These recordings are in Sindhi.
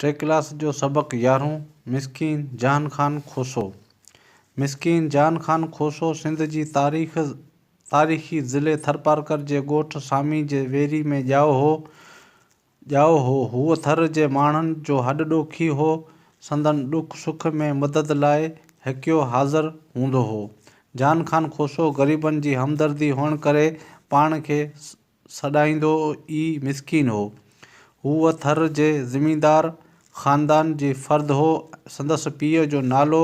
ٽي ڪلاس جو سبق يارهون، مسڪين جهان خان کوسو مسڪين جهان خان کوسو سنڌ جي تاريخ تاريخي ضلعي ٿرپارڪر جي ڳوٺ سامي جي ويري ۾ ڄائو هو ڄائو هو. هو ٿر جي ماڻهن جو هڏ ڏوکي هو. سندن ڏک سک ۾ مدد لاء هڪيو حاضر هوندو هو. جهان خان کوسو غريبن جي همدردي هئڻ ڪري پاڻ کي سڏائيندو ئي مسڪين هو. هو ٿر جي زميندار خاندان جي فرد هو. سندس پيء جو نالو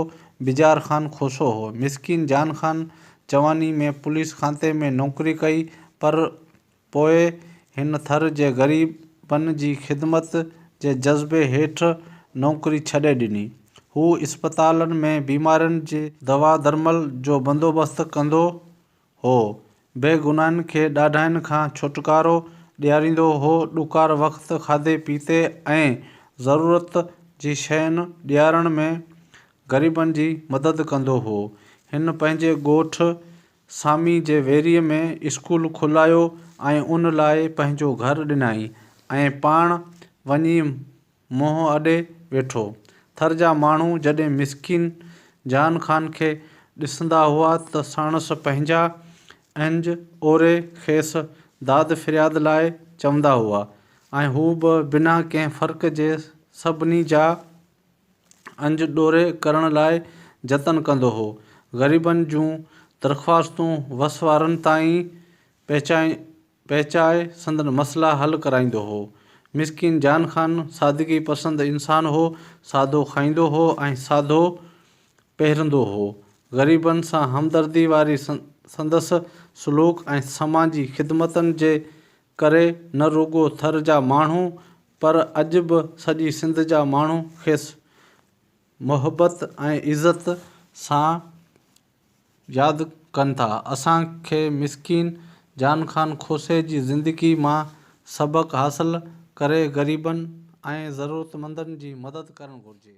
بجار خان کوسو هو. مسڪين جان خان جواني ۾ پوليس کاتي ۾ نوڪري ڪئي پر پوء هن ٿر جي غريبن جي خدمت جي جذبي هيٺ نوڪري ڇڏي ڏني. هو اسپتالن ۾ بيمارين جي دوا درمل جو بندوبست ڪندو هو. بيگناهن کي ڏاڍاين کان ڇوٽڪارو ڏياريندو هو. ڏڪار وقت کاڌي پيتي ۽ ضرورت جي شين ڏيارڻ ۾ غريبن جي مدد ڪندو هو. هن پنهنجي ڳوٺ سامي جي ويريء ۾ اسڪول کولايو ۽ ان لاء پنهنجو گهر ڏنائين ۽ پاڻ وڃي منهن اڏي ويٺو. ٿر جا ماڻهو جڏهن مسڪين جهان خان کي ڏسندا هئا ته ساڻس پنهنجا اهنج اوري کيس داد فرياد لاء چوندا هئا ۽ هو به بنا ڪنهن فرق جي سڀني جا اهنج ڏوري ڪرڻ لاء جتن ڪندو هو. غريبن جون درخواستون وس وارن تائين پهچائي پهچائي سندن مسئلا حل ڪرائيندو هو. مسڪين جان خان سادگي پسند انسان هو، سادو کائيندو هو ۽ سادو پهرندو هو. غريبن سان همدردي واري سندس سلوڪ ۽ سماجي خدمتن جي ڪري نه رڳو ٿر جا ماڻهو پر اڄ به سڄي سنڌ جا ماڻهو کيس محبت ۽ عزت سان ياد ڪن ٿا. اسان کي مسڪين جان خان کوسي جي زندگي مان سبق حاصل ڪري غريبن ۽ ضرورتمندن جي مدد ڪرڻ گهرجي.